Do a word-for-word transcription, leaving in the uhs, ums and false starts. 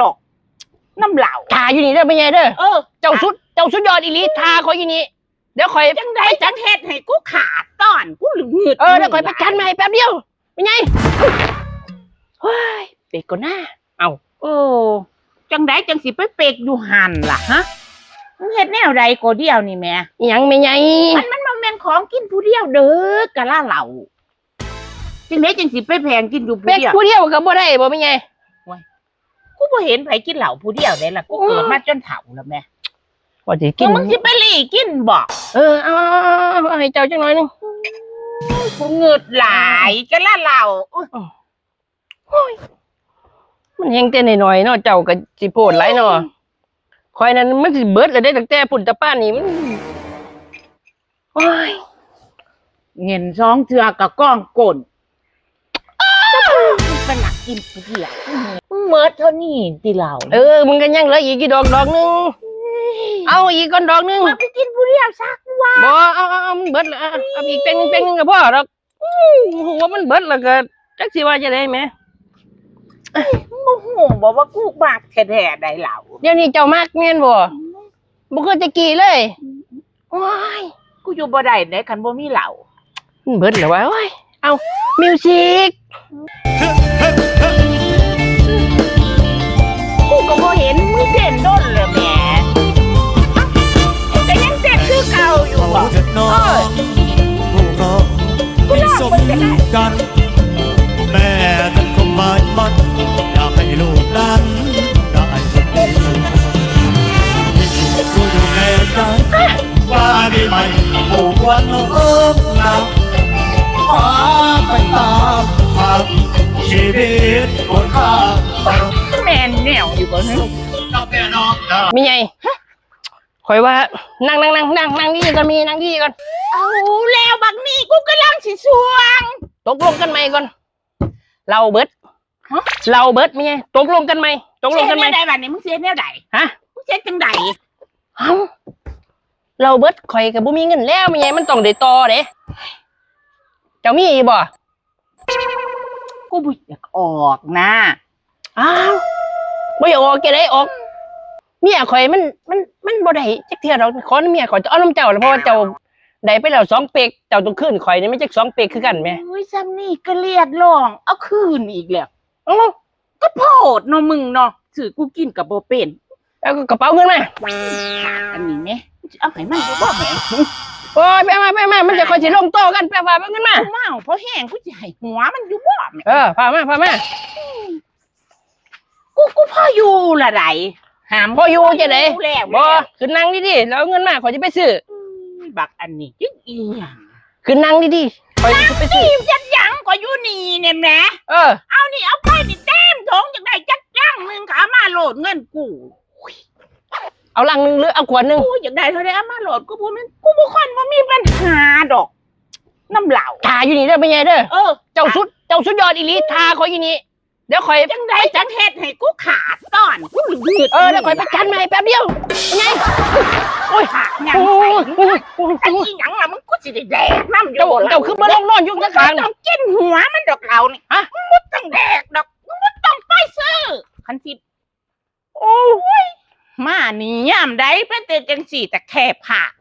ดอก น้ำเหล้า ถ่าอยู่นี่เด้อแม่ใหญ่เด้อ เออ เจ้าสุด เจ้าสุดยอดอีหลี ถ่าข่อยอยู่นี่ เดี๋ยวข่อย จังใด๋ ไปจัด จังเฮ็ดให้กูขาดตอน กูหงุดหงิด เออ เดี๋ยวข่อยไปจัดมาให้แป๊บเดียว แม่ใหญ่ เฮ้ย เป๊กก่อนนะ เอ้า โอ้ จังใด๋จังสิไปเป๊กอยู่หั่นล่ะฮะ มึงเฮ็ดแนวใด๋ก็เดียวนี่แหม อิหยังแม่ใหญ่ มัน มันบ่แม่นของกินผู้เดียวเด้อ กะลาเหล้า จังใด๋จังสิไปแผงกินอยู่ผู้ เป๊ก เดียว ผู้เดียวก็บ่ได้บ่แม่ใหญ่ โอ้ย กูบ่เห็นไผกินเหล้าผู้เดียวเด้ล่ะ กู อืม เกิดมาจนเฒ่าแล้วแหม ว่าสิกิน มึงสิไปหลีกินบ่ เออ เอา เอา เอา เอาให้เจ้าจักหน่อยหนึ่ง กูหงุดหงิดหลาย กะลาเหล้า โอ้ย โอ้ย มันแฮงแต่น้อยๆเนาะ เจ้าก็สิโพดหลายเนาะ อืม ข่อยนั่นมันสิเบิดแล้วเด้ ตั้งแต่พุ้นแต่ปานนี่มัน โอ้ย เงินสองเทื่อกะกองก้น มันหนักกินผู้เดียว มึงเมิดเท่านี้ติเหล้า เออ มึงก็ยังเหลืออีกกี่ดอก ดอกหนึ่ง เอาอีกก่อนดอกหนึ่ง ว่าไปกินผู้เดียวซะกูว่า บ่ เอา เอา เอา มันเบิดแล้ว เอา เอาอีกเป๊กหนึ่ง เป๊กหนึ่งก็พอดอก อืม หัวมันเบิดแล้วก็จักสิว่าจะได้แหม มึงบ่ฮู้บ่ว่ากูมักแท้ๆได้เหล้า เดี๋ยวนี้เจ้ามักแม่นบ่ บ่คือแต่กี้เลย โอ้ย กูอยู่บ่ได้เด้คันบ่มีเหล้า มันเบิดแล้ววะ โอ้ย เอา มิวสิก กูก็บ่เห็นมึงเต้นโดนแล้วแหม มึงก็ยังเต้นคือเก่าอยู่บ่ เออ กูลองมึงก็ได้ กัน แม่นั้นคงหมายมัน อยากให้ลูกนั้นได้คนดี ที่อยู่กูอยู่แม่ใจ ว่ามีใหม่ผูกวันเอิ้งนะ พาไปตามทางชีวิตคนข้า แม่นแนวอยู่บ่ฮึ เจ้าแม่น้องนะ แม่ใหญ่ ข่อยว่านั่ง นั่ง นั่ง นั่ง นั่งนี่ก่อน มีนั่งนี่ก่อน เอาแล้วบักนี่กูกำลังสิสวง ตกลงกันใหม่ก่อน เหล้าเบิด ฮะ เหล้าเบิดแม่ใหญ่ ตกลงกันใหม่ ตกลงกันใหม่ สิเฮ็ดแนวใด๋บัดนี้ มึงสิเฮ็ดแนวใด๋ ฮะ มึงสิเฮ็ดจังใด๋ เอ้า เหล้าเบิดข่อยก็บ่มีเงินแล้วแม่ใหญ่ มันต้องได้ต่อเด้ เจ้ามีอีกบ่ กูบ่อยากออกนะ อ้าว บ่อยากออกจะได้ออก เมียข่อยมัน มัน มันบ่ได้จักเทื่อดอก ขอนำเมียข่อย เอานำเจ้าล่ะ เพราะว่าเจ้าได้ไปแล้วสองเป๊ก เจ้าต้องคืนข่อยนี่มันจักสองเป๊กคือกันแหม โอ้ย ซ้ำนี่ก็เรียกร้อง เอาคืนอีกแล้ว เอ้า ก็โพดเนาะมึงเนาะ ซื้อกูกินก็บ่เป็น เอากระเป๋าเงินมา อันนี้แหม กูสิเอาให้มันอยู่บ่แหม โอ้ย ไปมา ไปมา มันจะคอยสิลงโต๊ะกัน ไปฝากเอาเงินมา กูเมาพอแห้ง กูสิให้หัวมันอยู่บ่แหม เออ พามา พามา กู กูพออยู่ละใด๋ หาม พออยู่จะได๋ อยู่แล้ว บ่ ขึ้นนั่งดีๆ แล้วเอาเงินมา ข่อยจะไปซื้อ อุ้ย บักอันนี้จักอีหยัง ขึ้นนั่งดีๆ ข่อยจะไปซื้อ นี่จักหยังก็อยู่นี่เนี่ยแหม เออ เอานี่เอาไปนี่เต็มถุง จักได้จักลังหนึ่งก็เอามาโลดเงินกู เอาลังหนึ่งหรือเอาขวดหนึ่ง กูอยากได้เท่าใด๋เอามาโลด กูบ่แม่น กูบ่ค่อนบ่มีปัญหาดอก นำเหล้า ถ่าอยู่นี่เด้อแม่ใหญ่เด้อ เออ เจ้าสุด เจ้าสุดยอดอีหลี ถ่าข่อยอยู่นี่ เดี๋ยวข่อย จังใด๋จังเฮ็ดให้กูขาดตอน กูหงุดหงิด เออ เดี๋ยวข่อยไปจัดมาให้แป๊บเดียว ไง โอ้ย ปากหยัง โอ้ย ไป โอ้ย โอ้ย ไอ้อีหยังล่ะ มึงกูสิได้แดกนำอยู่ เจ้า เจ้าคือมาลงนอนอยู่ข้างๆ มึงต้องกินหัวมันดอกเหล้านี่ ฮะ มึงบ่ต้องแดกดอก มึงบ่ต้องไปซื้อ คันสิ โอ้ย มานี่ยามใด๋เป็นแต่จังซี่ แต่แค่ผาก